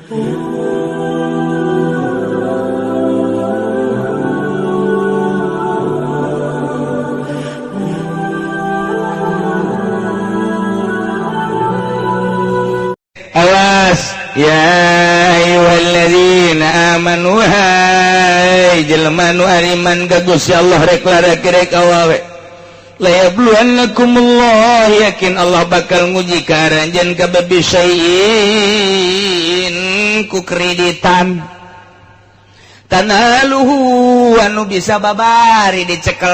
Awas ya ayyuhalladzina amanu hai jelema nu ariman ka Gusti Allah rek larek rek awawe la yabluwannakumullah yakin Allah bakal nguji ka aranjeun kabeh bisyai'in ku kreditan tanaluhu anu bisa babari dicekel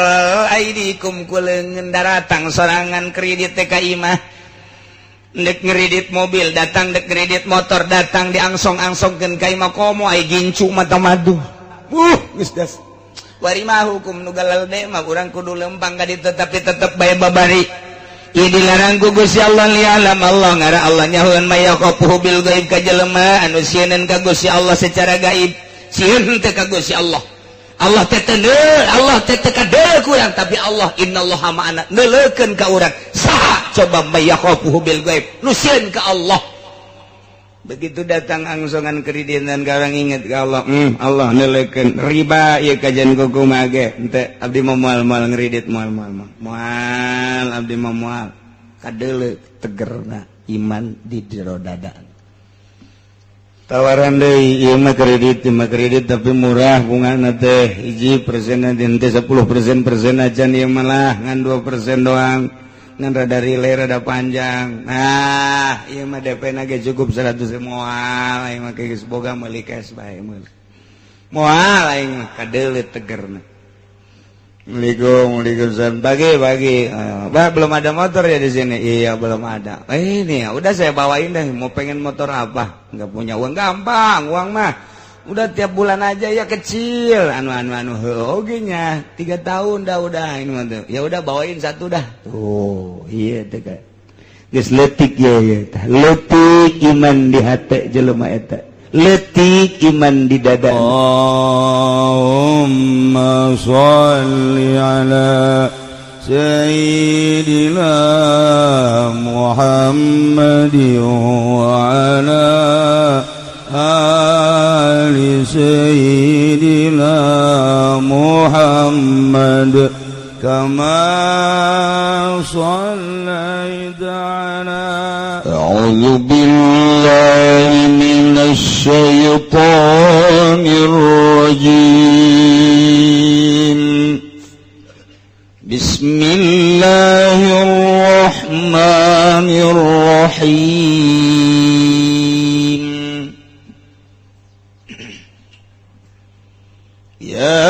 aidikum ku leungeun daratang sorangan kredit teh ka imah. Dek ngeridit mobil datang, dek ngeridit motor datang, diangsong-angsongkeun ka imah komo ai gincu mata madu. Geus das. Wari mah hukum nu galelde mah urang kudu lempang ka ditu tapi tetep bae babari. Ieu dilarang ku Gusti Allah lialam Allah ngara Allah nyahoeun mayaqafuhu bil gaib ka jelema anu sieun ka Gusti Allah secara gaib. Sieun teh ka Gusti Allah. Allah teh teu Allah teh teu kadeuleu ku urang tapi Allah innallaha ma'ana neuleukeun ka urang. Saha coba mayakhafuhu bil gaib nu sieun ka Allah. Begitu datang angsongan kreditan ka urang inget ka Allah, Allah neuleukeun riba ieu kajian kumaha ge henteu abdi mah moal-moal ngredit moal-moal moal abdi mah moal kadeuleu tegerna iman di jero dada. Tawaran deui ieu mah kredit tapi murah bungana teh hiji persen teh 10% persen aja ieu malah ngan 2% doang ngan rada relay rada panjang. Nah ieu mah DP na ge cukup 100 moal aing mah geus boga meuli cash bae meuli moal aing mah kadeuleu tegerna. Assalamualaikum, waalaikumsalam. Pagi. Bah, belum ada motor ya di sini? Iya, belum ada. Ini ya, udah saya bawain deh. Mau pengen motor apa? Nggak punya uang, gampang, uang mah. Udah tiap bulan aja ya kecil. Anu oge nya 3 tahun dah udah ini mah tuh. Ya udah bawain satu dah. Tuh, iya teh ka. Geus leutik ya ya tah. Leutik iman di hate jelema eta. Leutik iman di dada. Allahumma sholli ala sayyidina Muhammadin wa ala ali sayyidina Muhammad kama shallaita ala. A'udzu billahi minasy syaithanir rajim. Bismillahirrahmanirrahim. Ya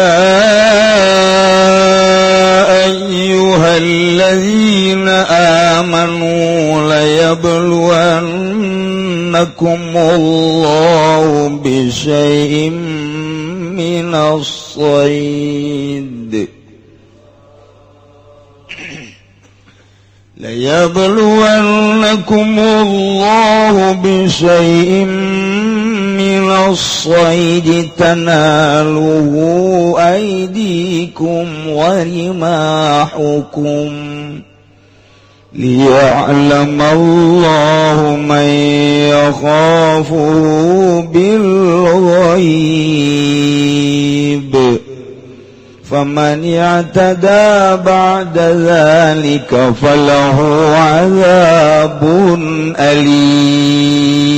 ayyuhalladzina amanu layabluwannakumullahu bisyai'im minas sayd layabluwannakumullahu bisyai'im minas sayd tanaluhu aydikum wa rimahukum liya'lama Allahu man yakhafuhu bil ghaib faman i'tada ba'da dzalika falahu 'adzabun alim.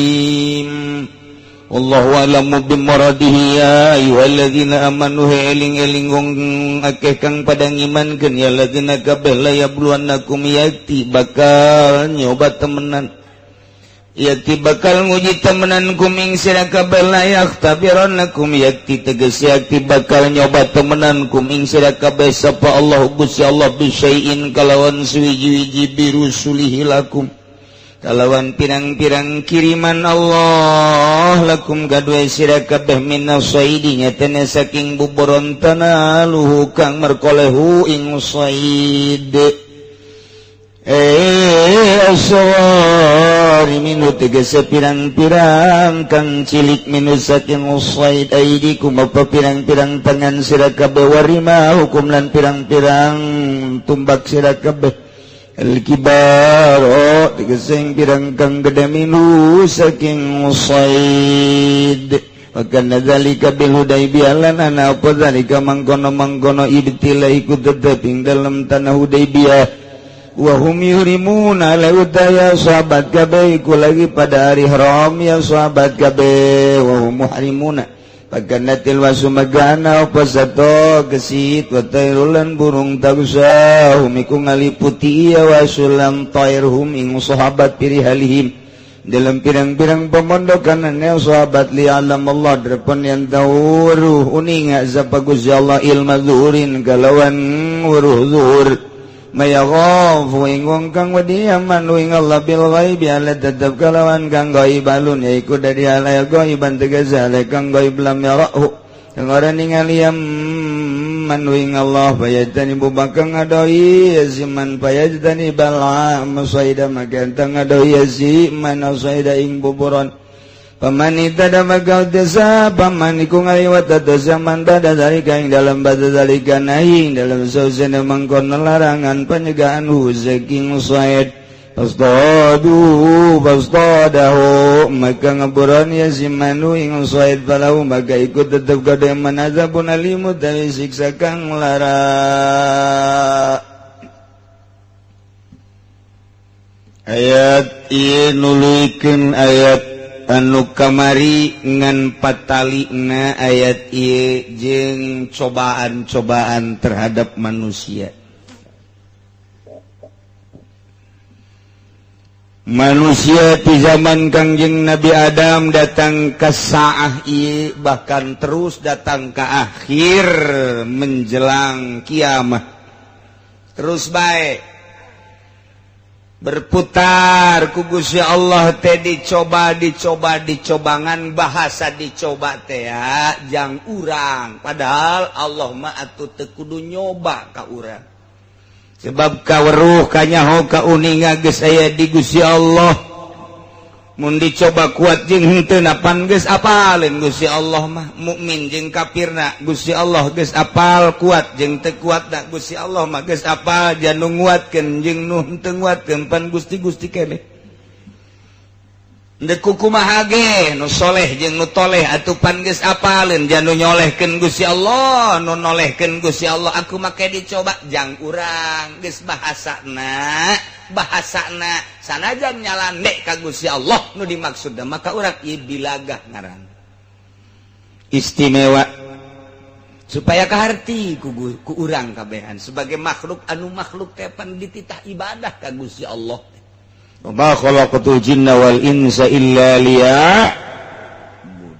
Wallahu a'lamu bimuradihi. Ya ayyuhalladzina amanu eling-eling wong akeh kang padha ngimankeun ya ladzina kabeh la yabluwannakum yakti bakal nyoba temenan yakti bakal nguji temenan kum ing sira kabeh la yaktabirannakum yakti tegas yakti bakal nyoba temenan kum ing sira kabeh sapa Allah Gusti Allah bisyai'in kalawan suwiji-wiji birusulihi lakum kalawan pirang-pirang kiriman Allah lakum gadwe sira kabeh minas saidi nyatana saking buburon tanaluhu kang merkolehu ing said aswari minu tegese pirang-pirang kang cilik minu saking said aidikum apa pirang-pirang tangan sira kabeh warima hukum lan pirang-pirang tumbak sira kabeh al-kibaro tegeseng pirang kang gede minhu saking said. Wa kana dzalika bil Hudaybiyah lan ana apa dzalika mangkono-mangkono ibtila iku tetep ing dalam tanah Hudaybiyah. Wa hum yuhrimuna lautaya sahabat kabeh iku lagi pada hari haram ya sahabat kabeh wa hum muhrimuna. Pakanatil wasu magana apa sato gesit wa tairulan burung tagsahum iku ngaliputi ya wasulam tairhum ing sahabat pirihalihim dalam pirang-pirang pemondokan ane sahabat li alam Allah derpon yang tawuruh uninga sapa Gusti Allah ilma zuhurin kalawan wuruh zuhur mayaghafu ing wong kang wedi aman ing Allah bil ghaibi ala tetep kalawan kang ghaib alun yaiku dari ala ghaiban tegese ala kang ghaib lam yarahu kang ora ningali man ing Allah fayajtani bakang ngadoi siman fayajtani bala masaida maka ngadoi si man saida ing buburon. Paman itada maka desa paman iku ngaliwat desa man bada zalika ing dalam bada zalika nahi dalam sausena mangkono larangan penyegaan hu saking said fastadu fastadahu maka ngeburon ya simanu ing said falahu maka ikut tetep kada manazabun alimu dari siksa kang lara. Ayat ieu nuluykeun ayat anu kamari ngan patalina ayat ieu jeung cobaan-cobaan terhadap manusia. Manusia di zaman Kangjeng Nabi Adam datang ke saah ieu bahkan terus datang ke akhir menjelang kiamat. Terus baik berputar ku Gusti Allah teh dicoba dicoba dicobangan bahasa dicoba teh ya jang urang padahal Allah mah atuh teu kudu nyoba ka urang sebab kaweruh kanyaho kauninga geus aya di Gusti Allah mun dicoba kuat jeung henteu napan geus apaleun Gusti Allah mah mukmin jeung kafirna Gusti Allah geus apal kuat jeung teu kuatna Gusti Allah mah geus apal janu nguatkeun jeung nu henteu nguatkeun pan Gusti-gusti keneh Ndek kumaha ge nu soleh jeung nu toleh atuh pan geus apaleun janu nyolehkeun Gusti Allah nu nolehkeun Gusti Allah aku make dicoba jang urang geus bahasana bahasana sanajan nyalandek ka Gusti Allah nu dimaksudna maka urang ieu bilagah ngaran istimewa supaya kaharti ku urang kabehan sebagai makhluk anu makhluk teh pan dititah ibadah ka Gusti Allah. Ma khalaqatul jinna wal insa illa liya'budun.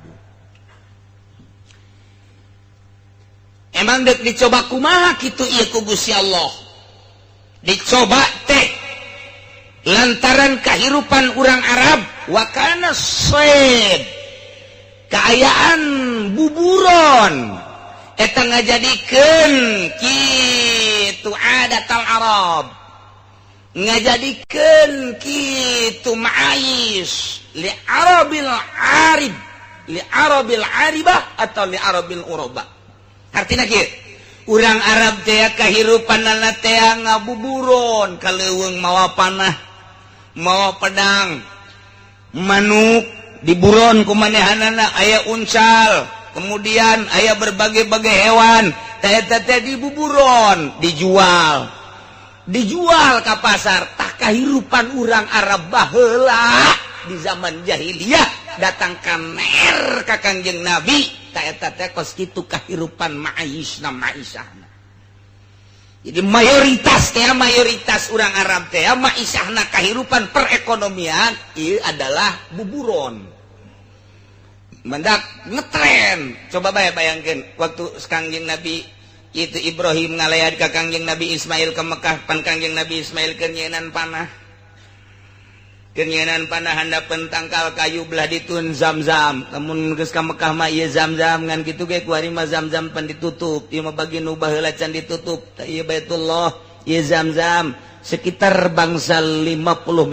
Emang dek dicoba kumaha kitu ieu ku Gusti Allah? Dicoba teh lantaran kehidupan urang Arab wa kana said kaayaan buburon eta ngajadikeun kitu adatal Arab ngajadikeun kitu ma'ais li arabil arib li arabil aribah atau li arabil uraba. Artina kieu urang Arab teh kahirupanana teh ngabuburon ka leuweung mawa panah mawa pedang manuk diburon ku manehanana aya uncal kemudian aya berbagai-bagai hewan teh teh dibuburon dijual dijual ke pasar. Tak kahirupan urang Arab baheula di zaman jahiliyah datang ka mer ka Kangjeng Nabi ta eta teh kos kitu kahirupan ma'isna ma'isahna. Jadi mayoritas teh mayoritas urang Arab teh ma'isahna kahirupan perekonomian ieu adalah buburon. Mendak ngetren. Coba bae bayangkeun waktu Kangjeng Nabi itu Ibrahim ngalayat ka Kangjeng Nabi Ismail ke Mekah pan Kangjeng Nabi Ismail kenyenan panah kenyenan panah handapeun tangkal kayu belah ditun Zam-zam lamun geus ka Mekah mah ieu Zam-zam ngan kitu ge kuari mah Zam-zam pan ditutup ieu mah bagi nu baheula can ditutup tah ieu Baitullah ieu Zam-zam sekitar bangsa 50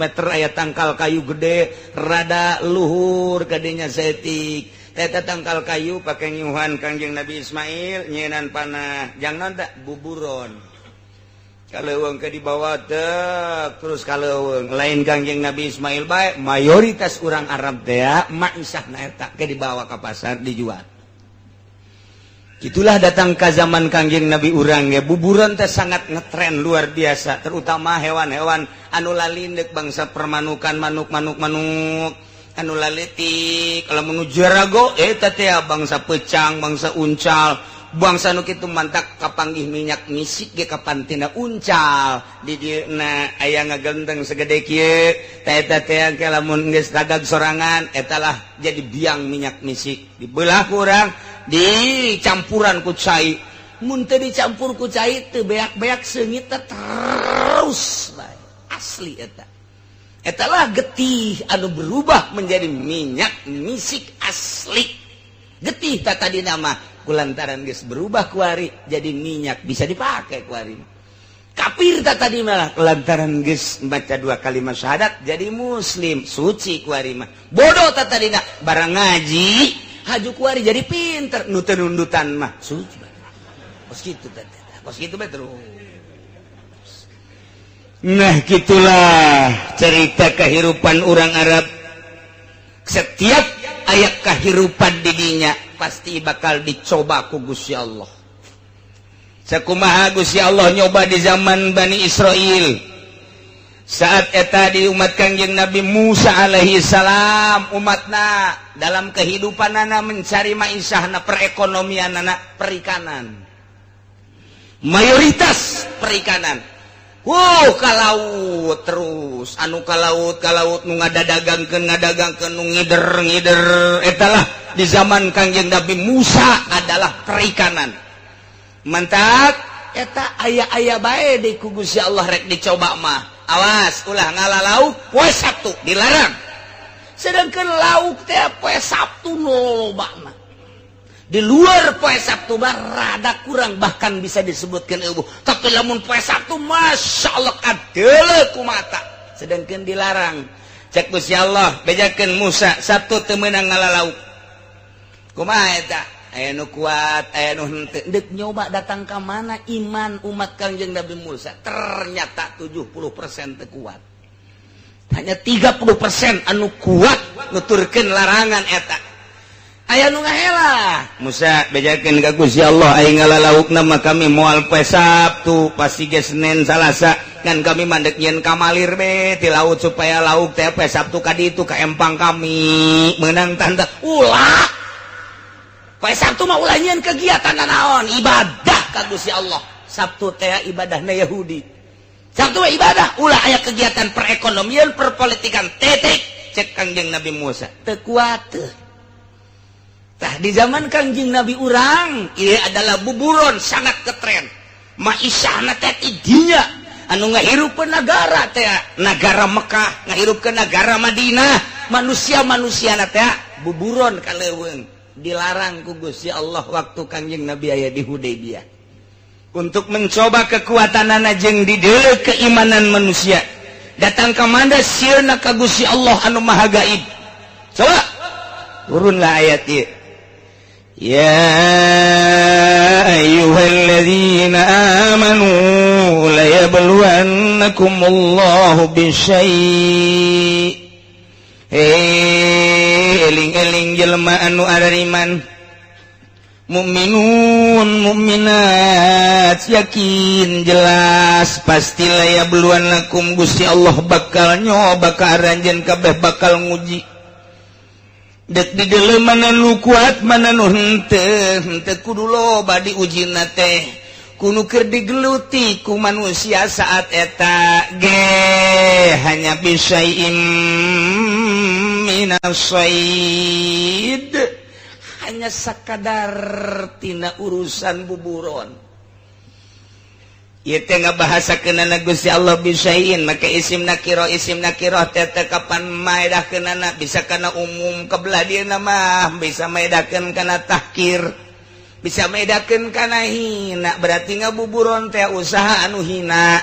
meter aya tangkal kayu gede rada luhur kadenya saeutik eta tangkal kayu pake nyuhan Kangjeng Nabi Ismail nyenan panah jangan tak buburon Kaleuweung ke dibawa teh terus kaleuweung lain Kangjeng Nabi Ismail bae, mayoritas urang Arab teh maisahna eta ke dibawa ka pasar dijual. Itulah datang ke zaman Kangjeng Nabi urang ya, buburon teh sangat ngetren luar biasa, terutama hewan-hewan anu lalindek bangsa permanukan, manuk-manuk manuk anu laletik. Kalau menuju rago eta teh bangsa pecang, bangsa uncal, bangsa nu kitu mantak kapanggih minyak misik ge kapan tina uncal di dieu aya ngagenteng segede kieu ta eta teh ke lamun geus tagag sorangan eta lah jadi biang minyak misik dibelah kurang dicampuran ku cai. Mun teu dicampur ku cai teu beak-beak seungit terus bae asli eta. Eta lah getih anu berubah menjadi minyak misik asli. Getih tak tadi nama kulantaran geus berubah kuari jadi minyak bisa dipakai kuari. Kafir tak tadi malah lantaran geus baca dua kalimat syahadat jadi muslim suci kuari mah. Bodoh tak tadi na barang ngaji haju kuari jadi pinter nu teu nundutan mah suci. Kos kitu teh, kos kitu bae terus. Nah gitulah cerita kehidupan orang Arab. Setiap ayat kehidupan didinya pasti bakal dicoba ku Gusti Allah. Sakumaha Gusti Allah nyoba di zaman Bani Israel. Saat eta di umat Kangjeng Nabi Musa alaihi salam, umatna dalam kehidupanana mencari maisahna, perekonomianana perikanan. Mayoritas perikanan. Wuh, ka laut terus, anu ka laut nu ngadadagangkeun nu ngider-ngider. Etalah di zaman Kangjeng Nabi Musa adalah perikanan. Mantak eta aya-aya bae di ku Gusti Allah rek dicoba mah. Awas ulah ngala lauk poe Sabtu dilarang. Sedangkan lauk teh poe Sabtu lobana. Di luar poe Sabtu mah rada kurang, bahkan bisa disebutkan eueuh. Tapi lamun poe Sabtu masyaallah kadeuleu ku mata. Sedangkan dilarang. Cek Gusti Allah bejakeun Musa Sabtu teu meunang ngala lauk. Kumaha eta? Aya nu kuat, aya nu henteu. Deuk nyoba datang ka mana iman umat Kangjeng Nabi Musa? Ternyata 70% teu kuat. Hanya 30% anu kuat nuturkeun larangan eta. Aya nu ngahela. Musa bejakeun ka Gusti Allah aing ngalalaukna mah kami moal poe Sabtu, pasti ge Senin Salasa. Kan kami mandek nyeun kamalir be ti laut supaya lauk teh poe Sabtu ka ditu ka empang kami. Meunang tanda ulah. Poe Sabtu mah ulah nyieun kegiatan naon, ibadah ka Gusti Allah. Sabtu teh ibadahna Yahudi. Sabtu mah ibadah, ulah aya kegiatan perekonomian, perpolitikan, titik. Cek Kangjeng Nabi Musa, teu kuat. Tah di zaman Kangjeng Nabi urang, ieu adalah buburon sangat ketren. Maisahna teh dinya anu ngahirupkeun nagara teh, nagara Mekah, ngahirupkeun nagara Madinah, manusia-manusiana teh buburon ka leuweung. Dilarang ku Gusti Allah waktu Kangjeng Nabi aya di Hudaybiyah untuk mencoba kekuatanana jeung dideuleu keimanan manusia. Datang ka mana sieuna ka Gusti Allah anu Maha Gaib. Coba turunlah ayat ieu. Ya ayyuhalladzina amanu layabluwannakumullahu bisyai'. Hei eling-eling jelema anu arariman, mukminun mukminat, yakin jelas pasti layabluwan lakum Gusti Allah bakal nyoba ka aranjeun kabeh, bakal nguji. Dek di deuleu mana nu kuat mana nu henteu, henteu kudu loba diujina teh. Kudu keur digeluti ku manusia saat eta ge hanya bisaim minas said, hanya sakadar tina urusan buburon. Ieu teh ngabahasakeunana Gusti Allah bisain make isim nakirah, isim nakirah teh kapan maedahkeunana bisa kana umum kebelah dieuna mah bisa maedahkeun kana tahkir, bisa medakeun kana hina, berarti ngabuburon teh usaha anu hina.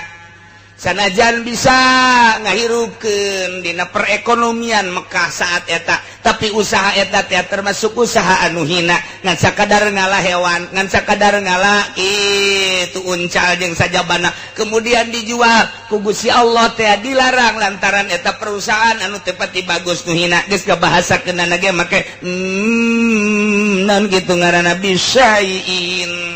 Sanajan bisa ngahirupkeun dina perekonomian Mekah saat eta, tapi usaha eta teh termasuk usaha anu hina, ngan sakadar ngalah hewan, ngan sakadar ngalah itu uncal jeung sajabana kemudian dijual ku Gusti Allah teh dilarang lantaran eta perusahaan anu teu pati bagus nu hina. Geus kabahasakeunana ge make naon kitu ngaranna bisain.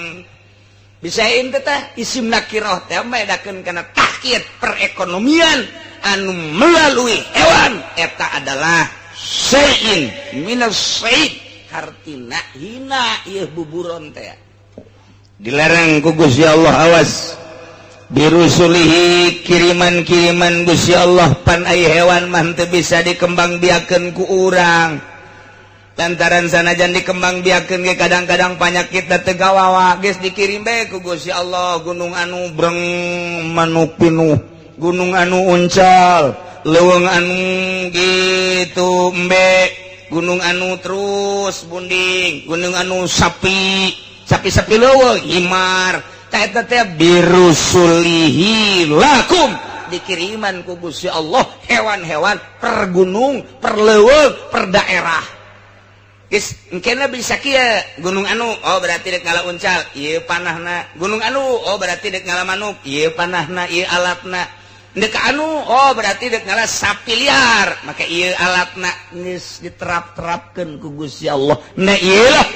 Bisain teh isim nakirah teh medakeun kana tahkir perekonomian anu melalui hewan eta adalah syai'in minas syai' hartina hina ieu buburon teh dilarang ku Gusti Allah. Awas birusulihi kiriman-kiriman Gusti Allah pan ai hewan mah teu bisa dikembangbiakeun ku urang lantaran sanajan dikembang biakeun ge kadang-kadang panyakit teu gawawa. Geus dikirim bae ku Gusti Allah gunung anu breng manuk pinuh, gunung anu uncal leuweung anu gitu embe, gunung anu terus bunding, gunung anu sapi sapi-sapi leuweung himar. Ta eta teh birusulihi lakum dikiriman ku Gusti Allah hewan-hewan per gunung, per leuweung, per daerah. Geus engkena bisa kieu gunung anu oh berarti dek ngala uncal ieu panahna, gunung anu oh berarti dek ngala manuk ieu panahna ieu alatna, dek anu oh berarti dek ngala sapi liar maka ieu alatna. Geus diterap-terapkeun ku Gusti Allah. Nah ieu lah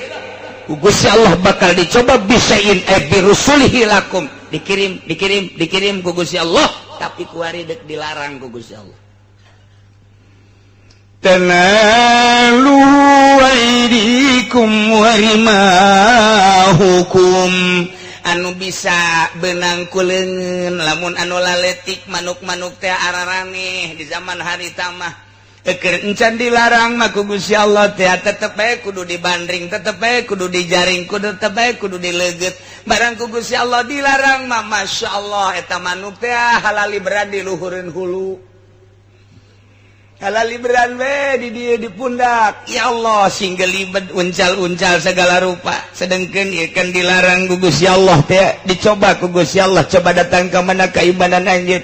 ku Gusti Allah bakal dicoba bisain birusulihi lakum dikirim dikirim dikirim ku Gusti Allah, tapi kuari dek dilarang ku Gusti Allah. Tanalu aidikum warimahukum anu bisa benang ku leungeun lamun anu laletik manuk-manuk teh araraneh di zaman harita mah keur encan dilarang mah ku Gusti Allah teh tetep bae kudu dibandring, tetep bae kudu dijaring, kudu tetep bae kudu dileugeut. Barang ku Gusti Allah dilarang mah Masya Allah eta manuk teh halali beran di luhureun hulu, halali beran we di dieu di pundak. Ya Allah sing gelibet uncal-uncal segala rupa. Sedengkeun ieu kan dilarang ku Gusti Allah teh dicoba ku Gusti Allah, coba datang ka mana keimanan anjeun.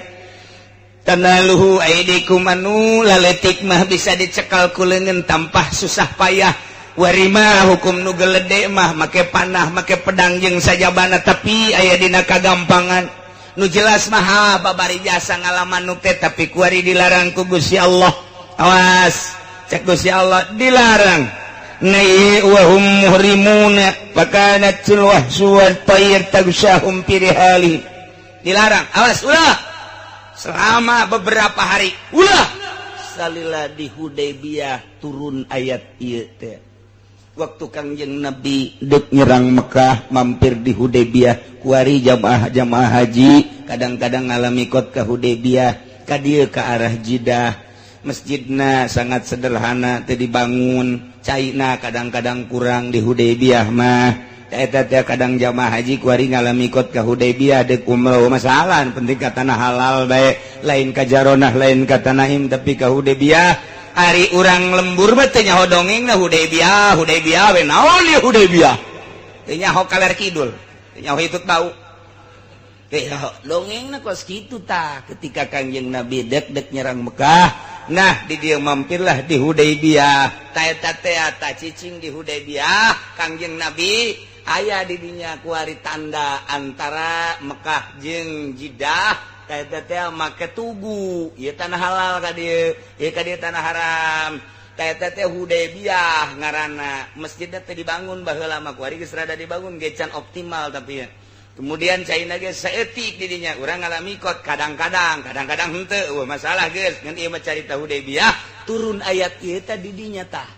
Tanaluhu aidikum anu laletik mah bisa dicekal ku leungeun tanpa susah payah, warima hukum nu gelede mah make panah make pedang jeung sajabana tapi aya dina kagampangan. Nu jelas mah babari jasa ngalaman nu teh tapi kuari dilarang ku Gusti Allah. Awas cek Gusti Allah dilarang. Nai wa hum muhrimuna fakanatil wahsu wat tayr tagshahum fi rihali. Dilarang, awas ulah selama beberapa hari ulah. Salila di Hudaybiyah turun ayat ieu teh. Waktu Kangjeng Nabi dek nyerang Mekah mampir di Hudaybiyah kuari jamaah-jamaah haji kadang-kadang ngalami kot ke Hudaybiyah ka dieu ka arah Jeddah. Masjidna sangat sederhana teu dibangun, caina kadang-kadang kurang di Hudaybiyah mah. Eta teh kadang jamaah haji kuari ngalami kot ka Hudaybiyah dek umroh masalah penting ka tanah halal bae, lain ka Jaronah lain ka Tanaim tapi ka Hudaybiyah. Ari urang lembur mah teu nyaho dongengna Hudaybiyah, Hudaybiyah we naon ieu Hudaybiyah? Teu nyaho kaler kidul, teu nyaho hitut bau. Teu nyaho dongengna kos kitu tah ketika Kangjeng Nabi dek-dek nyerang Mekah. Nah di dieu mampirlah di Hudaybiyah. Ta eta teh ta cicing di Hudaybiyah Kangjeng Nabi aya di dinya kuari tanda antara Mekah jeung Jeddah. Eta teh make tugu ieu tanah halal ka dieu, ieu ka dieu tanah haram. Eta teh Hudaybiyah ngaranna. Masjidna teh dibangun baheula mah kuari geus rada dibangun ge can optimal tapi ya. Kemudian caina ge saeutik di dinya urang ngalami kot kadang-kadang, kadang-kadang henteu eueuh masalah geus ngan ieu mah carita Hudaybiyah turun ayat ieu teh di dinya tah.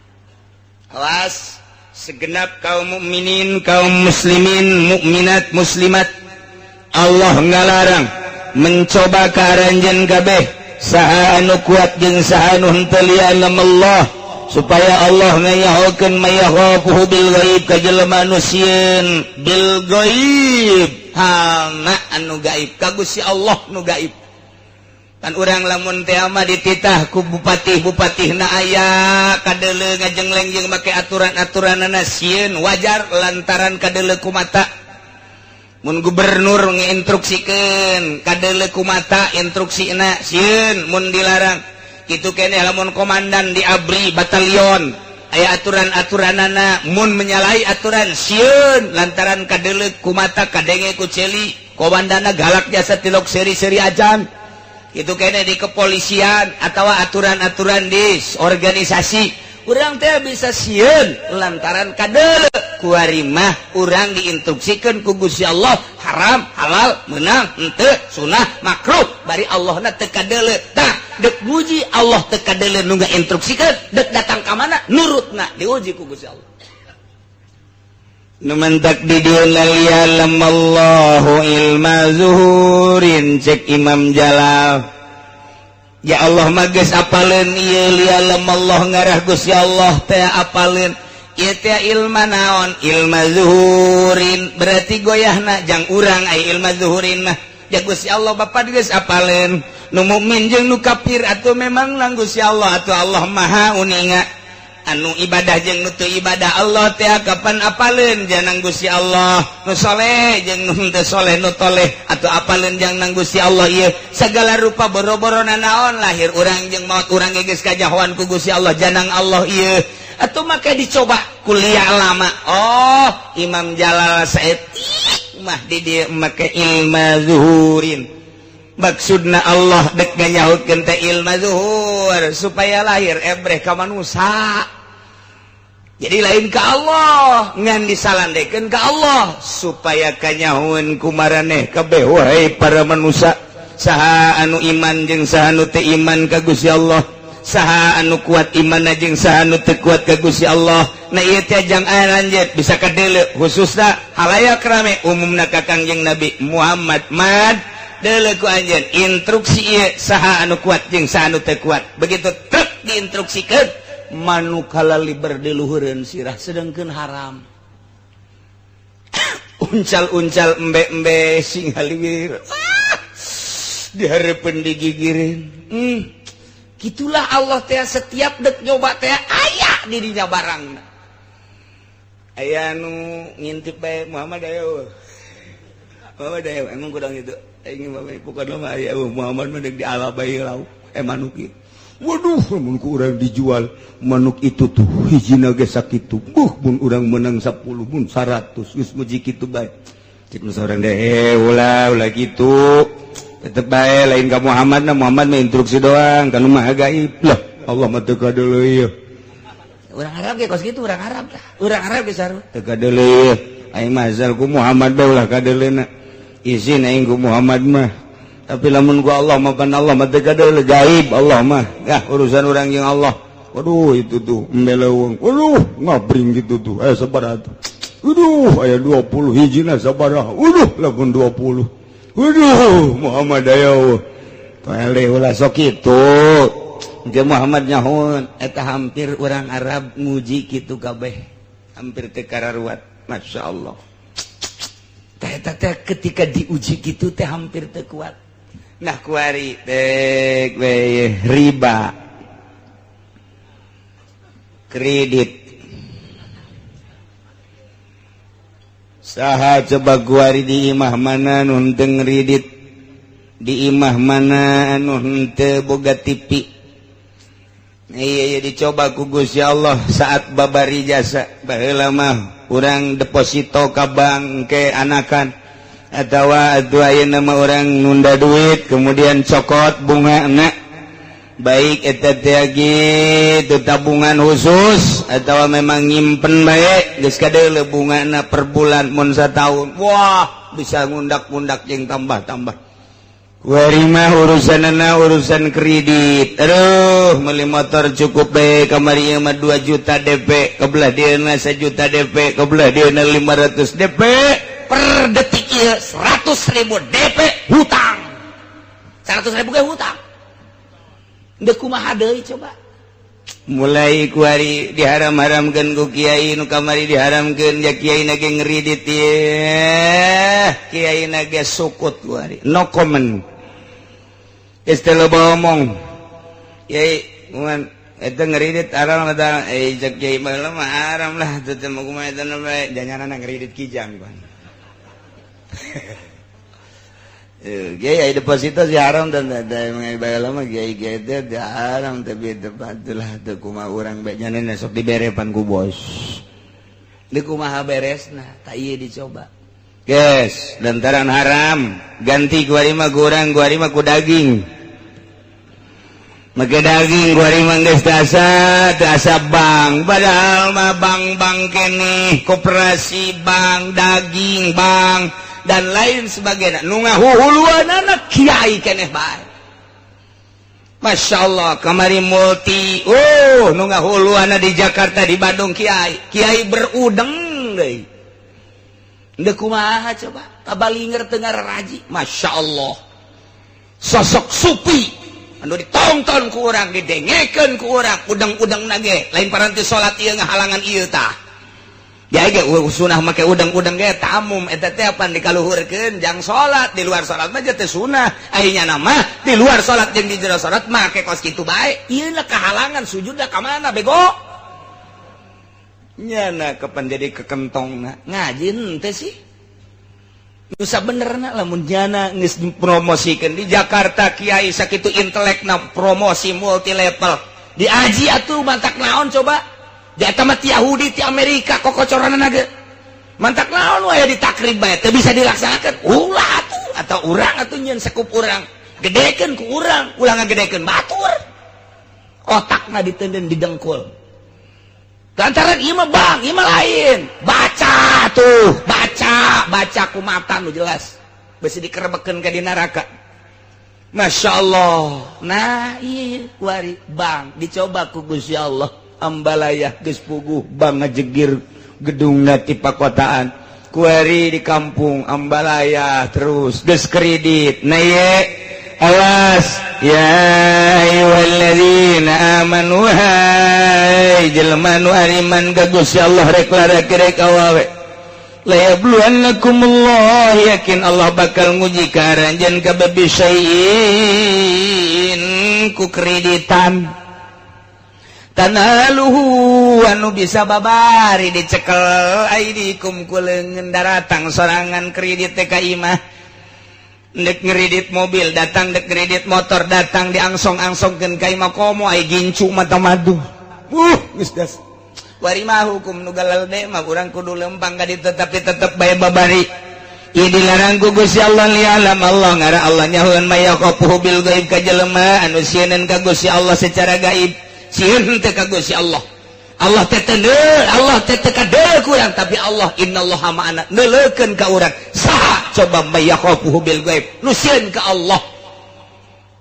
Awas segenap kaum mukminin, kaum muslimin, mukminat, muslimat, Allah ngalarang mencoba ka aranjeun kabeh saha anu kuat jeung saha anu henteu lian Allah supaya Allah ngayahokeun mayakhafuhu bil ghaib ka jelema anu sieun bil ghaib halna anu gaib ka Gusti Allah nu gaib. Kan urang lamun teh mah dititah ku bupati-bupatihna aya kadeuleu ngajengleng jeung make aturan-aturanana sieun wajar lantaran kadeuleu ku mata. Mun gubernur nginstruksikeun kadeuleu ku mata instruksina sieun mun dilarang. Kitu keneh lamun komandan di ABRI batalion aya aturan-aturanana mun menyalahi aturan sieun lantaran kadeuleu ku mata kadenge ku celi komandana galak jasa tilok seri-seri ajan. Kitu keneh di kepolisian atawa aturan-aturan di organisasi urang teh bisa sieun lantaran kadeuleu kuari mah urang diinstruksikeun ku Gusti Allah haram halal meunang henteu sunah makruh bari Allahna teu kadeuleu. Tah dek nguji Allah teu kadeuleu nu ngainstruksikeun dek datang ka mana nurutna diuji ku Gusti Allah. Nu mentak di dieu liya'lamallahu ilma zuhurin cek Imam Jalal. Ya Allah mah geus apaleun ieu liya'lamallah ngarah Gusti Allah teh apaleun ieu teh ilma naon ilma zuhurin berarti goyahna jang urang ai ilma zuhurin mah ya Gusti Allah Bapa geus apaleun nu mukmin jeung nu kafir atuh memang nang Gusti Allah atuh Allah Maha uninga anu ibadah jeung nu teu ibadah Allah teh kapan apaleun janang Gusti Allah nu soleh jeung nu teu soleh nu toleh atuh apaleun jang nang Gusti Allah ieu segala rupa boro-boro nanaon lahir urang jeung maot urang ge geus kajahoan ku Gusti Allah janang Allah ieu atuh make dicoba kuliah lama. Oh Imam Jalal saeutik mah di dieu make ilma zuhurin maksudna Allah dek nganyahutkeun teh ilma zuhur supaya lahir ebreh ka manusa. Jadi lain ke Allah ngan disalandekeun ka Allah supaya kanyahoeun ku maraneh kabeh wahai para manusia saha anu iman jeung saha anu teu iman ka Gusti Allah saha anu kuat imanna jeung saha anu teu kuat ka Gusti Allah. Nah ieu teh jang lanjut bisa kadeuleu khususna halayak rame umumna ka Kangjeng Nabi Muhammad mad deuleu ku anjeun instruksi ieu saha anu kuat jeung saha anu teu kuat begitu truk diinstruksikeun manuk halaliber di luhureun sirah sedengkeun haram uncal-uncal embe-embe sing haliwir dihareupeun digigireun. Gitulah Allah teh setiap dek nyoba teh aya di dinya barangna aya nu ngintip bae Muhammad aya Muhammad aya emang kurang itu aing mah pokona mah aya Muhammad mah deuk diala bae lauk manuk ieu. Waduh mun ku urang dijual manuk itu tuh hijina ge sakitu buh mun urang menang 10 mun 100 geus muji kitu bae cek nu saurang deh ulah ulah kitu tetep bae lain ka Muhammad na Muhammad mah instruksi doang kanu maha gaib lah Allah mah teu kadeuleu ieu urang Arab ge kos kitu urang Arab tah urang Arab ge sarua teu kadeuleu ieu aing mah asal ku Muhammad bae ulah kadeuleuna izin aing ku Muhammad mah tapi lamun ku Allah mah pan Allah mah teu kadeuleu gaib Allah mah yah urusan urang jeung Allah. Waduh itu tuh embeleuweung waduh ngabring gitu tuh aya sabaraha tuh waduh aya 20 hijina sabaraha waduh lamun 20 waduh Muhammad aya toele ulah sok kitu engke Muhammad nyahoeun eta hampir urang Arab nguji kitu kabeh hampir teu kararuat masyaallah teh eta teh ketika diuji kitu teh hampir teu kuat. Nah kuari dek we riba kredit saha coba kuari di imah mana nu henteu ngredit di imah mana anu henteu boga TV. Iya dicoba ku Gusti Allah saat babari jasa baheula mah urang deposito ka bank ke anakan atawa atuh ayeuna mah urang nunda duit kemudian cokot bunga enak baik eta teh gitu tabungan khusus atawa memang nyimpen bae geus kadeuleu bungana per bulan mun sataun wah bisa ngundak-ngundak jeung tambah-tambah. Kuari mah urusanana urusan kredit aduh meuli motor cukup bae kamari ieu mah 2 juta DP kebelah dieuna 1 juta DP kebelah dieuna 500 DP per detik ieu 100.000 DP hutang 100.000 ge hutang deuk kumaha deui coba mulai kuari diharam-haramkeun ku kiai nu kamari diharamkeun ya kiai na ge ngridit ieu kiai na ge sukut kuari no comment geus teu loba omong kiai mun eta ngridit haram eta cek kiai mah haram lah teu teh mah kumaha eta bae janganana ngridit kijang pan. Kiai deposito sih haram dan ada lama kiai kiai teh haram tapi itulah teu kumaha urang bae nyana sok diberepan ku bos. Di kumaha beresna tak ieu dicoba. Guys, lantaran haram ganti kuari mah kurang kuari mah ku daging. Make daging kuari mah geus asa teu asa bank, padahal mah bank-bank keneh, koperasi bank, daging bank dan lain sebagainya. Nu ngahuhuluanana kiai keneh bae. Masya Allah, kamari multi, oh nu ngahuluanna di Jakarta, di Bandung kiai, kiai berudeng deui. Ndek kumaha coba, kabalinger teu ngaraji. Masya Allah. Sosok supi anu ditonton ku urang, didengekeun ku urang, udang-udang nage, lain paranti salat ieu ngahalangan ieu tah. Ya ge sunah make udang-udang ge tamum eta teh apan dikaluhurkeun jang salat, di luar salat mah teh sunah. Ayeuna mah di luar salat jeung di jero salat make kos kitu bae. Ieu lah kahalangan sujudna ka mana bego? Nyana kapan jadi kekentongna ngaji henteu sih. Nusa benerna lamun nyana geus dipromosikeun di Jakarta kiai sakitu intelekna promosi multi level. Diaji atuh mantak naon coba? Di eta mah ti Yahudi ti Amerika kokocoranna ge. Mantak naon wae ditakrib bae teu bisa dilaksanakeun. Ulah atuh atau urang atuh nyeun sekup urang. Gedekeun ku urang, ulah ngagedekeun batur. Otakna ditenden didengkul. Lantaran ieu mah bang, ieu mah lain. Baca tuh, baca, baca ku mata nu jelas. Besi dikerebekeun ka di neraka. Masya Allah. Nah, ieu kuari bang dicoba ku Gusti Allah. Ambalayah geus puguh bang ngajegir gedungna ti pakotaan. Kuari di kampung Ambalayah terus geus kredit. Nah ieu awas ya ayyuhalladzina amanu hai jelema nu ariman ka Gusti Allah rek larek rek awawe la yabluwannakumullah yakin Allah bakal nguji ka aranjeun kabeh bisyai'in ku kreditan tanaluhu anu bisa babari dicekel aidikum ku leungeun daratang sorangan kredit teh ka imah. Ndek ngeridit mobil datang, dek ngeridit motor datang, diangsong-angsongkeun ka imah komo ai gincu mata madu. Geus das. Wari mah hukum nu galelde mah urang kudu lempang ka ditu tapi tetep bae babari. Ieu dilarang ku Gusti Allah lialam Allah ngara Allah nyahoeun mayaqafuhu bil gaib ka jelema anu sieun ka Gusti Allah secara gaib. Sieun teh ka Gusti Allah. Allah teh teu Allah teh teu kadeuleu ku urang tapi Allah innallaha ma'ana neuleukeun ka urang. Saha coba mayakhafuhu bil gaib nu sieun ka Allah.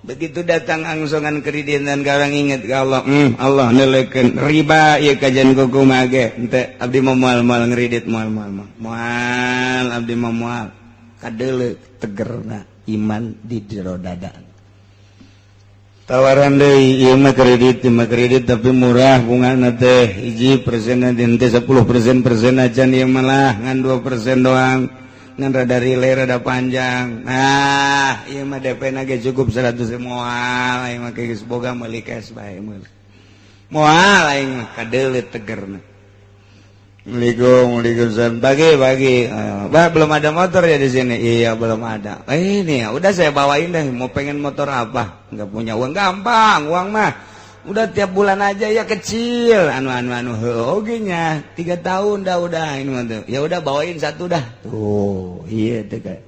Begitu datang angsongan kreditan ka urang inget ka Allah, Allah neuleukeun riba ieu kajian kumaha ge henteu abdi mah moal-moal ngredit moal-moal moal abdi mah moal kadeuleu tegerna iman di jero dada. Tawaran deui ieu mah kredit tapi murah bungana teh hiji persenna teh 10% persen acan ieu malah ngan 2% doang ngan rada relay rada panjang. Nah ieu mah DP na ge cukup 100 moal aing mah geus boga meuli cash bae meuli moal aing mah kadeuleu tegerna. Assalamualaikum, waalaikumsalam. Pagi, pagi. Bah, belum ada motor ya di sini? Iya, belum ada. Ini ya, udah saya bawain deh. Mau pengen motor apa? Nggak punya uang, gampang, uang mah. Udah tiap bulan aja ya kecil. Anu anu anu, oke nya. 3 tahun dah udah ini mah. Ya udah bawain satu dah. Tuh, iya teh kayak.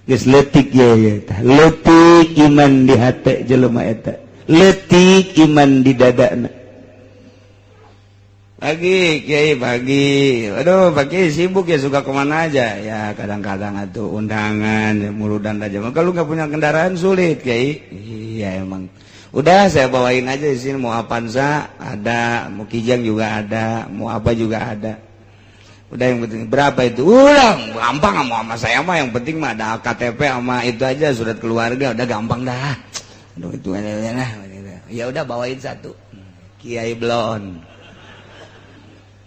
Geus leutik ya ya tah. Leutik iman di hate jelema eta. Leutik iman di dadana. Pagi, Kiai, pagi. Aduh, pagi sibuk ya, suka kemana aja. Ya, kadang-kadang atuh undangan, muludan aja. Kalau nggak punya kendaraan sulit, Kiai. Iya, emang. Udah, saya bawain aja di sini. Mau Avanza ada, mau Kijang juga ada, mau apa juga ada. Udah yang penting berapa itu? Udah, gampang sama saya mah. Yang penting mah ada KTP sama itu aja, surat keluarga. Udah gampang dah. Aduh, itu nah. Ya udah bawain satu. Kiai Blon.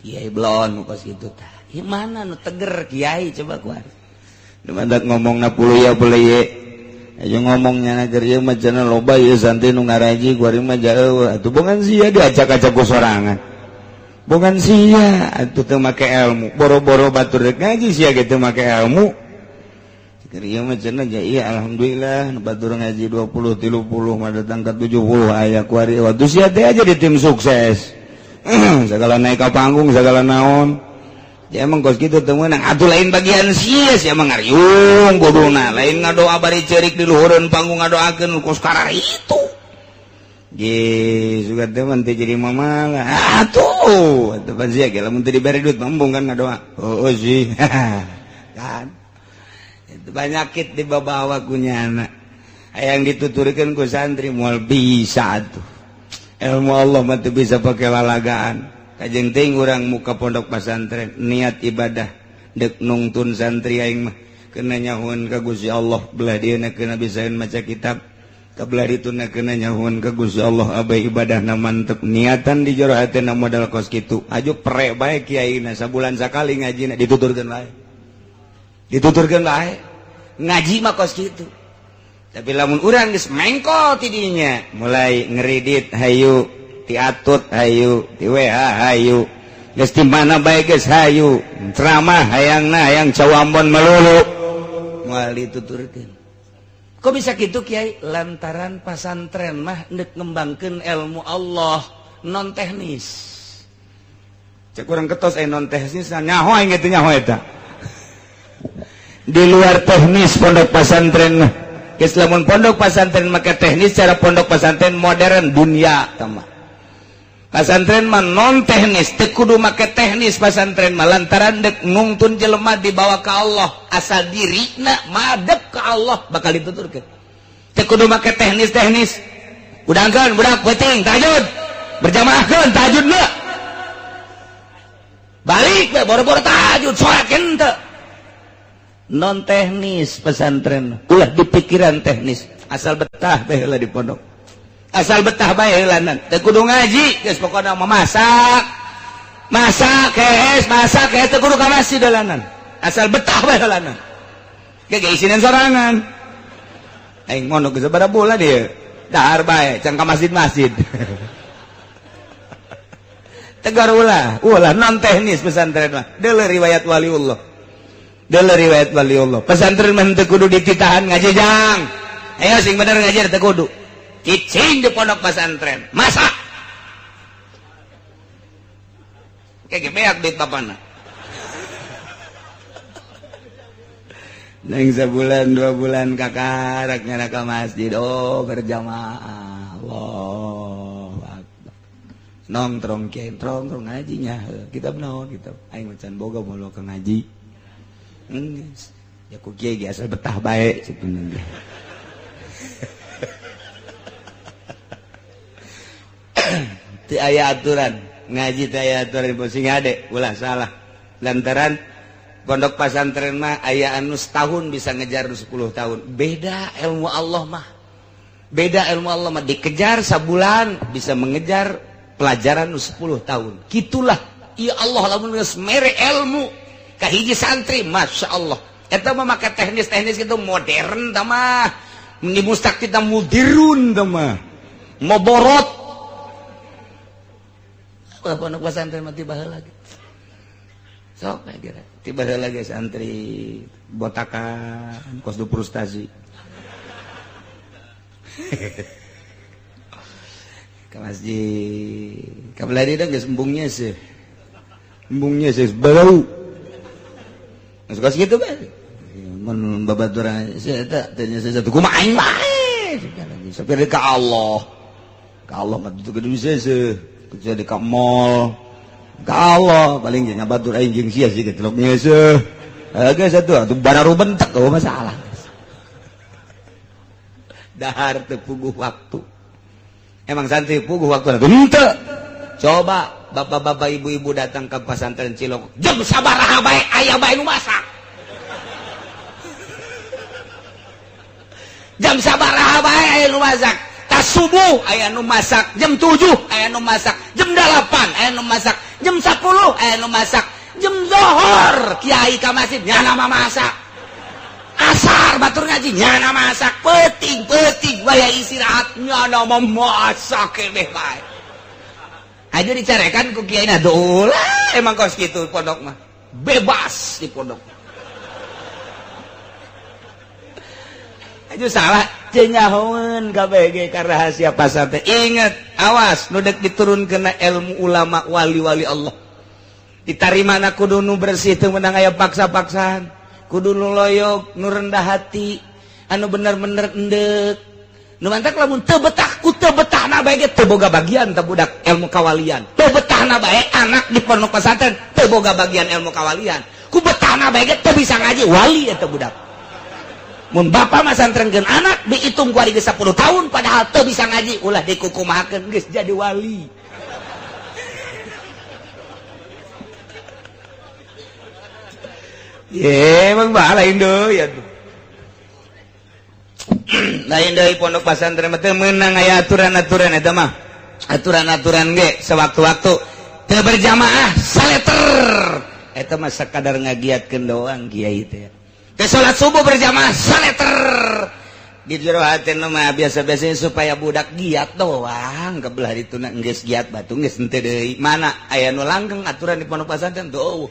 Kiai Blon kos gitu tah. Ieu mana nu teger kiai coba kuar. Nu mandak ngomongna puluh ya boleh ye. Ayo ngomongnya na keur ieu mah cenah loba ieu santri nu ngaraji kuari mah jauh. Atuh bongan sia diacak-acak ku sorangan. Bongan sia atuh teu make ilmu. Boro-boro batur rek ngaji sia ge teu make ilmu. Keur ieu mah cenah ja iya alhamdulillah batur ngaji 20 30 mah datang ka 70 aya kuari waktu sia teh aja di tim sukses. Segala naik ka panggung segala naon. Ya emang kos kitu teu meunang atuh lain bagian sia sia mah ngariung bodona lain ngadoa bari ceurik di luhureun panggung ngadoakeun kos karar itu. Ge suka teh mah teu jadi mamalah. Atuh atuh pan sia ge lamun teu dibere duit mah kan ngadoa. Oh sih. Kan itu banyakit dibawa ku nyana. Hayang dituturkeun ku santri moal bisa atuh. Ilmu Allah mah teu bisa pake lalagaan. Kajeng teuing urang muka pondok pesantren niat ibadah deuk nungtun santri aing mah kena nyahuan ka Gusti Allah belah dieuna kena bisaeun maca kitab. Kabelah dituna kena nyahuan ka Gusti Allah abai ibadahna mantep niatan di jero hatena modal kos kitu aju prek bae kiaina sabulan sakali ngajina dituturkeun bae dituturkeun bae ngaji mah kos kitu tapi lamun urang geus mengko ti dinya mulai ngeridit hayu ti atut hayu ti WA hayu geus ti mana bae geus hayu ceramah hayangna hayang cawambon melulu moal dituturkeun. Kok bisa gitu Kiai? Lantaran pasantren mah ndek ngembangkeun ilmu Allah non teknis. Cek urang ketos non teknis nyaho aing teh nyaho eta. Di luar teknis pondok pesantren mah. Geus lamun pondok pesantren make teknis cara pondok pesantren modern dunia tah. Pasantren mah non teknis, teu kudu make teknis pasantren mah lantaran dek nungtun jelema dibawa ke Allah, asal dirina madep ke Allah bakal dituturkeun. Teu kudu make teknis-teknis. Udangkeun budak peuting tahajud. Berjamaahkeun tahajud mah. Balik we boro-boro tahajud salat henteu. Non teknis pesantren, ulah dipikiran teknis, asal betah bae heula di pondok. Asal betah bae heulanan teu kudu ngaji geus pokona mah masak masak kees masak kees teu kudu ka masjid heulanan asal betah bae heulanan ge ge isinan sorangan aing mono geus sabaraha bulan ieu dahar bae can ka masjid-masjid tegar ulah ulah non teknis pesantren mah deuleu riwayat waliullah deuleu riwayat waliullah pesantren mah teu kudu dititahan ngaji jang ayo sing bener ngaji teu kudu cicing di pondok pesantren masak kayak beak duit bapana neng sebulan 2 bulan kakarak nyana ke masjid oh berjamaah Allahu Akbar nongtrong kiai nongtrong ngajinya kitab naon kitab aing macan boga moal ke ngaji ya ku kiai ge asal betah bae sebenarnya. Teu aya aturan ngaji teu aya aturan sing ade ulah salah lantaran pondok pesantren mah aya anu setahun bisa ngejar 10 tahun beda ilmu Allah mah beda ilmu Allah mah dikejar sabulan bisa mengejar pelajaran 10 tahun gitulah ya Allah lamun geus mere ilmu ka hiji santri Masya Allah eta mah make teknis-teknis itu modern tah mah mustaq kita mudirun tah mah moborot pondok pesantren mah tiba heula ge sok kira tiba heula ge santri botakan kos du frustasi ka masjid ka belah dieu geus embungnya sih bau geus kos kitu bae mun babaturan sih eta teh satu kumaha aing bae sapir ka Allah mah teu kudu seuseh jadi ka mall ka Allah paling jeung ngabatur aing jeung sia sih getelok nyeuseuh geus atuh atuh bararu bentek oh masalah dahar teu puguh waktu emang santri puguh waktu henteu coba bapak-bapak ibu-ibu datang ke pesantren Cilok jam sabaraha bae aya bae nu masak jam sabaraha bae aya nu masak tas subuh aya nu masak jam 7 aya nu masak jam 8 aya nu masak jam 10 aya nu masak jam zohor kiai ka masjid nyana mah masak asar batur ngaji nyana masak peuting-peuting waya istirahat nyana mah masak keneh bae aja dicarekan ku kiai na dolah emang kos kitu pondok mah bebas di pondok. Aju salah teu nyahoeun kabeh ge ka rahasia pasar teh. Ingat, awas nu deuk diturunkeun ilmu ulama wali-wali Allah. Ditarimana kudu nu bersih teu meunang aya paksa-paksaan. Kudu nu loyok, nu rendah hati, anu bener-bener endek. Nu mantak lamun teu betah ku teu betahna bae ge teu boga bagian teh budak ilmu kawalian. Teu betahna bae anak di pondok pesantren teu boga bagian ilmu kawalian. Ku betahna bae ge teu bisa ngaji wali eta budak. Mun bapa masantrenkeun anak dihitung ku ari geus 10 tahun padahal teu bisa ngaji ulah dikukumahakeun geus jadi wali. Ye, emang bah lain deui atuh. Lain deui pondok pesantren mah teu meunang aya aturan-aturan eta mah. Aturan-aturan ge sewaktu-waktu teu berjamaah saleter. Eta mah sakadar ngagiatkeun doang kiai teh. Teu salat subuh berjamaah saleter. Di jero hatena mah biasa-biasanya supaya budak giat doang kebelah dituna geus giat batu geus henteu deui. Mana aya nu langgeng aturan di pondok pesantren tuh.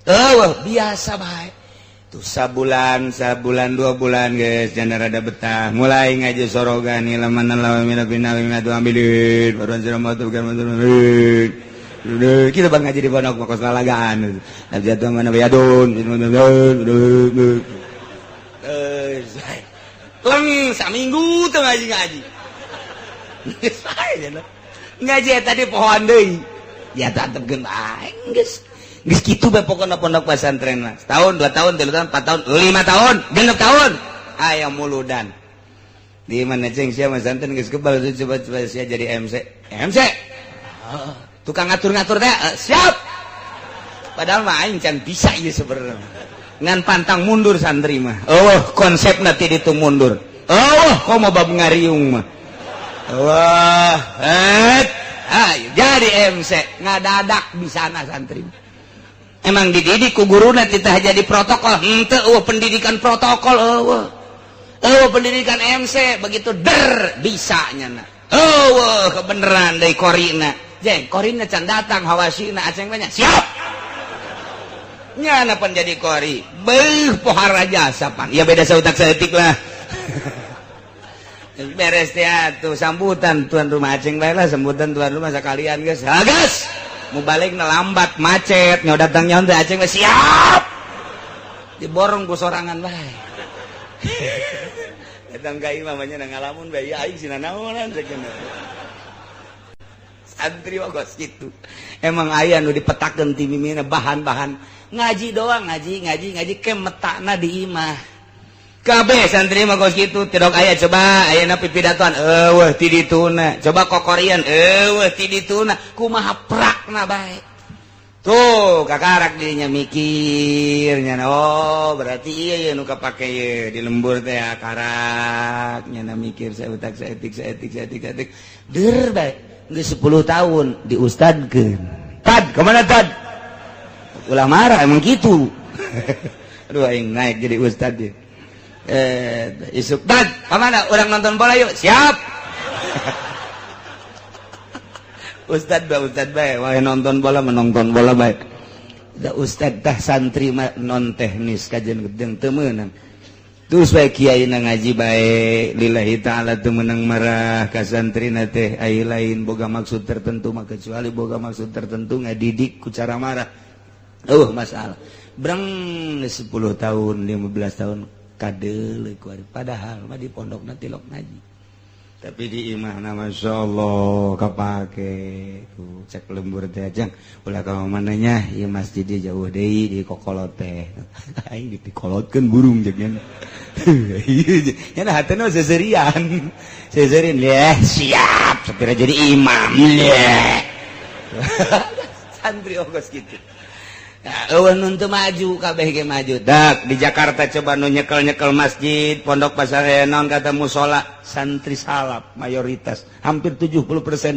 Oh, biasa bae. Tuh sabulan, 2 bulan guys, jangan rada betah. Mulai ngaji sorogan ilaman lawan mina bina mina tu ambilin. Baruan siram motor bukan motor. Kita bang ngaji di pondok makos lalagaan. Jatuh mana bayadun. Leng saminggu tuh ngaji-ngaji. Ngaji tadi pohon deui. Ya tetep bae geus. Geus kitu bae pokona pondok pesantren mah. Setahun, 2 tahun, 3 tahun, 4 tahun, 5 tahun, 6 tahun. Aya muludan. Di mana ceng sia masantren geus kebal coba-coba sia jadi MC. MC. Tukang ngatur-ngatur teh siap. Padahal mah aing can bisa ieu sebenarnya. Ngan pantang mundur santri mah. Eueuh konsepna ti ditu mundur. Eueuh komo bab ngariung mah. Wah, ayo jadi MC ngadadak bisana santri. Emang dididik ku guruna titah jadi protokol henteu eueuh pendidikan protokol eueuh. Eueuh pendidikan MC begitu der bisa nyana. Eueuh kebeneran deui korina. Jeng korina can datang hawasina aceng banyak. Siap. Nyana pan jadi kori. Beuh pohara jasa pan. Ya beda sautak saeutik lah. Beres teh atuh sambutan tuan rumah aceng bae lah sambutan tuan rumah sakalian geus. Ha geus. Mau balik lambat macet nyawa datang nyawa teh aceng siap diborong ku sorangan bae datang ka imah mah nya ngalamun bae aing sina naonan sakeuna santri mah kos kitu emang aya nu dipetakeun ti mimina bahan-bahan ngaji doang ngaji ke metakna di imah kabeh santri mah kos kitu tidok aya coba ayeuna pipidatoan eueuh ti dituna coba kokorian eueuh ti dituna kumaha prakna bae tuh kakarak dirinya mikir nya oh berarti iya ieu nu kapake ieu di lembur teh karak nya mikir sautak saeutik saeutik deur bae geus 10 tahun diustadkeun tad kemana tad ulah marah emang kitu aduh aing naik jadi ustad ieu. Isuk tad kemana orang nonton bola yuk siap ustad bae wah nonton bola menonton bola bae da ustad tah santri mah non teknis kajian gedeng teu meunang terus bae kiai na ngaji bae lillahi taala teu meunang marah ka santrina teh ai lain boga maksud tertentu mah kecuali boga maksud tertentu ngadidik ku cara marah masalah breng 10 tahun 15 tahun kadeuleuh ku ari padahal mah di pondokna tilok ngaji tapi di imahna masyaallah kapake tuh cek lembur teh ajang ulah ka mana nya ieu masjid jauh deui di kokolot teh aing dikolotkeun burung jeung nya nya hatena seserian seserian leh siap sapira jadi imam leh santri ogos kitu. Eueuh nu teu maju kabeh ge maju. Dak di Jakarta coba nu nyekel-nyekel masjid, pondok pasar naon kata musola, santri salaf mayoritas, hampir 70%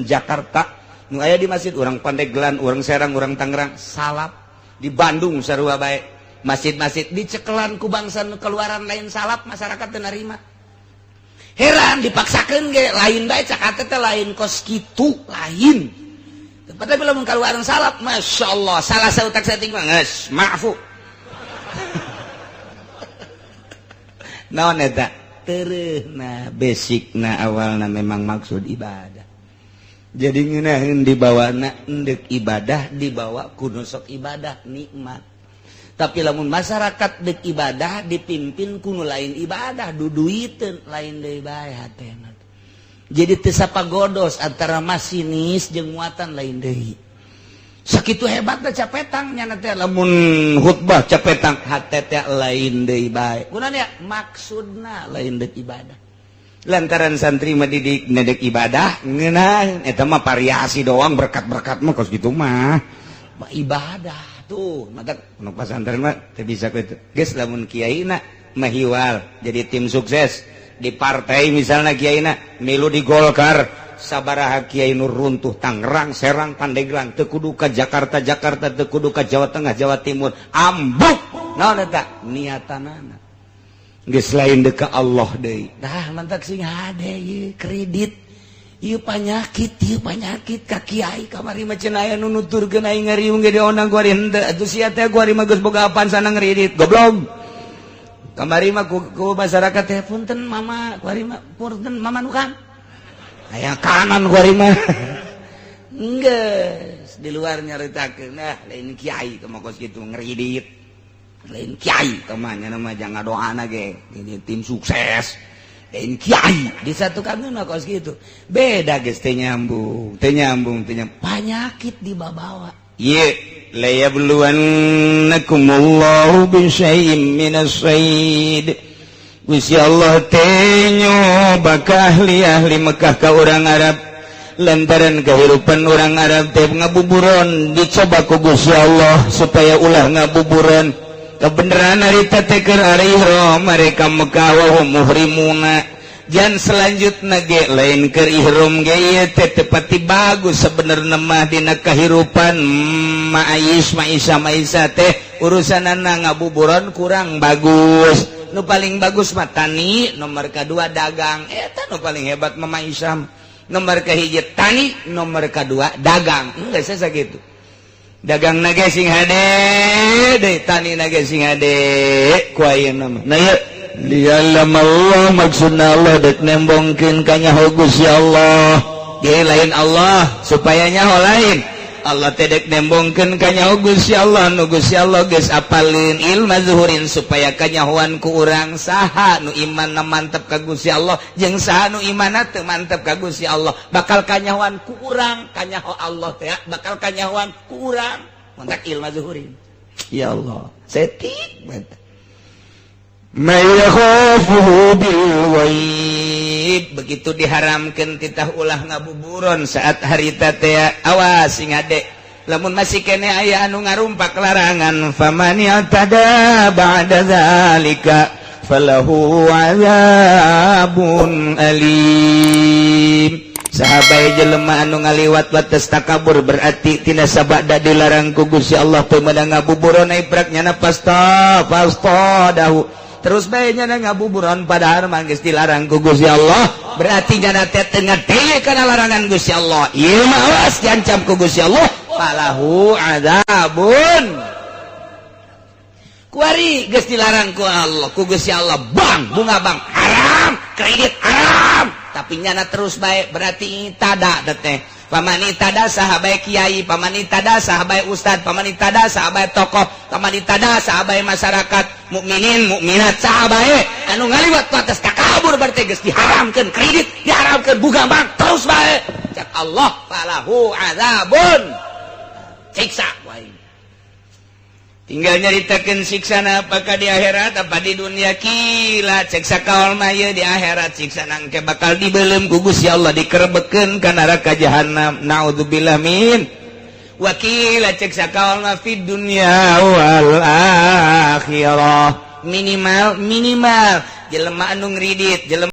Jakarta nu aya di masjid urang Pandeglang, urang Serang, urang Tangerang salaf. Di Bandung sarua bae. Masjid-masjid dicekelan ku bangsa nu keluaran lain salaf, masyarakat teu narima. Heran dipaksakeun ge lain bae cakate teh lain kos kitu, lain. Padahal bila mengkeluaran salaf, masya Allah, salah sautak saeutik mah geus maafu. Naon eta? Tereuhna basicna awalna memang maksud ibadah. Jadi ngeunaheun dibawana endek ibadah, dibawa kudu sok ibadah nikmat. Tapi lamun masyarakat dek ibadah dipimpin kuno lain ibadah, duduiteun lain deui bae hatena. Jadi teu sapagodos antara masinis jeung muatan lain deui. Sakitu hebatna capetang nyana teh lamun khutbah capetang hate teh lain deui bae. Kunaon ya? Maksudna lain deuk ibadah. Lantaran santri mah didik nedek ibadah ngeunah eta mah variasi doang, berkat-berkat mah kos kitu mah ibadah tuh mata nu pasantren mah teu bisa kitu. Geus lamun kiaina mahiwal jadi tim sukses di partai, misalnya kiaina milu di Golkar, sabaraha kiai nu runtuh Tangerang, Serang, Pandeglang, teu kudu ka Jakarta, Jakarta teu kudu ka Jawa Tengah, Jawa Timur, ambuk. Naon eta niatanana geus lain deka Allah deui. Dah mantak sing hade ieu kredit ieu panyakit ka kiai kamari mah cenah aya nu nuturkeun aing ngariung ge diondang ku ari henteu atuh sia teh ku ari mah geus boga apaan sana ngredit goblok. Kamari mah ku masyarakat teh punten mama ku ari mah punten mama nu kan aya kanan ku ari mah geus di luar nyaritakeun nah lain kiai kumaha kos kitu ngredit lain kiai temannya nama jangan doana ge ini tim sukses lain kiai disatukan mah kos gitu beda geus teu nyambung teu nyambung teu nyambung panyakit dibabawa. Ye la yabluwannakumullahu bi syai'in minas sayd. Gusti Allah teh nyoba ka ahli-ahli Mekah ka urang Arab lantaran kehidupan orang Arab teh ngabuburon, dicoba ku Gusti Allah supaya ulah ngabuburon. Kebenaran harita teh keur ari ihram mereka Mekah wa hum muhrimuna. Jan selanjutna ge lain keur ihram ge ieu teh teu pati bagus sebenarna mah dina kahirupan maais maisa maisa teh urusanana ngabuburon kurang bagus. Nu paling bagus mah tani, nomor kadua dagang, eta nu paling hebat mah maisa. Nomor kahiji tani, nomor kadua dagang. Geus sakitu. Dagang na ge sing hade deui, tani na ge sing hade ku ayeuna mah. Nah ieu lialam Allah maksudna Allah dek nembongkeun ka nyaho Gusti Allah. Ge lain Allah supaya nyaho lain. Allah teh dek nembongkeun ka nyaho Gusti Allah nu Gusti Allah geus apalin ilma zuhurin supaya kanyahoan ku urang saha nu imanna mantep ka Gusti Allah jeung saha nu imanna teu mantep ka Gusti Allah bakal kanyahoan ku urang kanyaho Allah teh bakal kanyahoan ku urang mantak ilma zuhurin. Ya Allah setik banget. May yakhafuhu bil ghaib. Begitu diharamkeun titah ulah ngabuburon saat harita teh awas sing ade lamun masih kene aya anu ngarumpak larangan faman yatada ba'da zalika falahu azabun alim. Sahabai jelema anu ngaliwat wates takabur berarti tina sabada dilarang ku Gusti Allah teu meunang ngabuburon iprak nyana pasta pasta dahu terus bae nyana ngabuburon padahal mah geus dilarang ku Gusti Allah berarti nyana teh teu ngadenge kana larangan Gusti Allah ieu mah awas diancam ku Gusti Allah falahu adzabun. Kuari geus dilarang ku Allah ku Gusti Allah bang bunga bang haram kredit haram tapi nyana terus bae berarti tada teh pamani tada sahabai kiai pamani tada sahabai ustad pamani tada sahabai tokoh pamani tada sahabai masyarakat mukminin mukminat sahabai anu ngaliwat ku atas takabur berarti geus diharamkeun kredit diharamkeun bunga bang terus bae cak Allah falahu azabun siksa wae. Tinggal nyaritakeun siksana apakah di akhirat apa di dunia kila cek sakaol mah ieu di akhirat siksa nangke bakal dibelem ku Gusti Allah dikerebekeun ka neraka jahanam naudzubillah min wakila cek sakaol mah fid dunya wal akhirah. Minimal minimal jelema anu ngridit jelema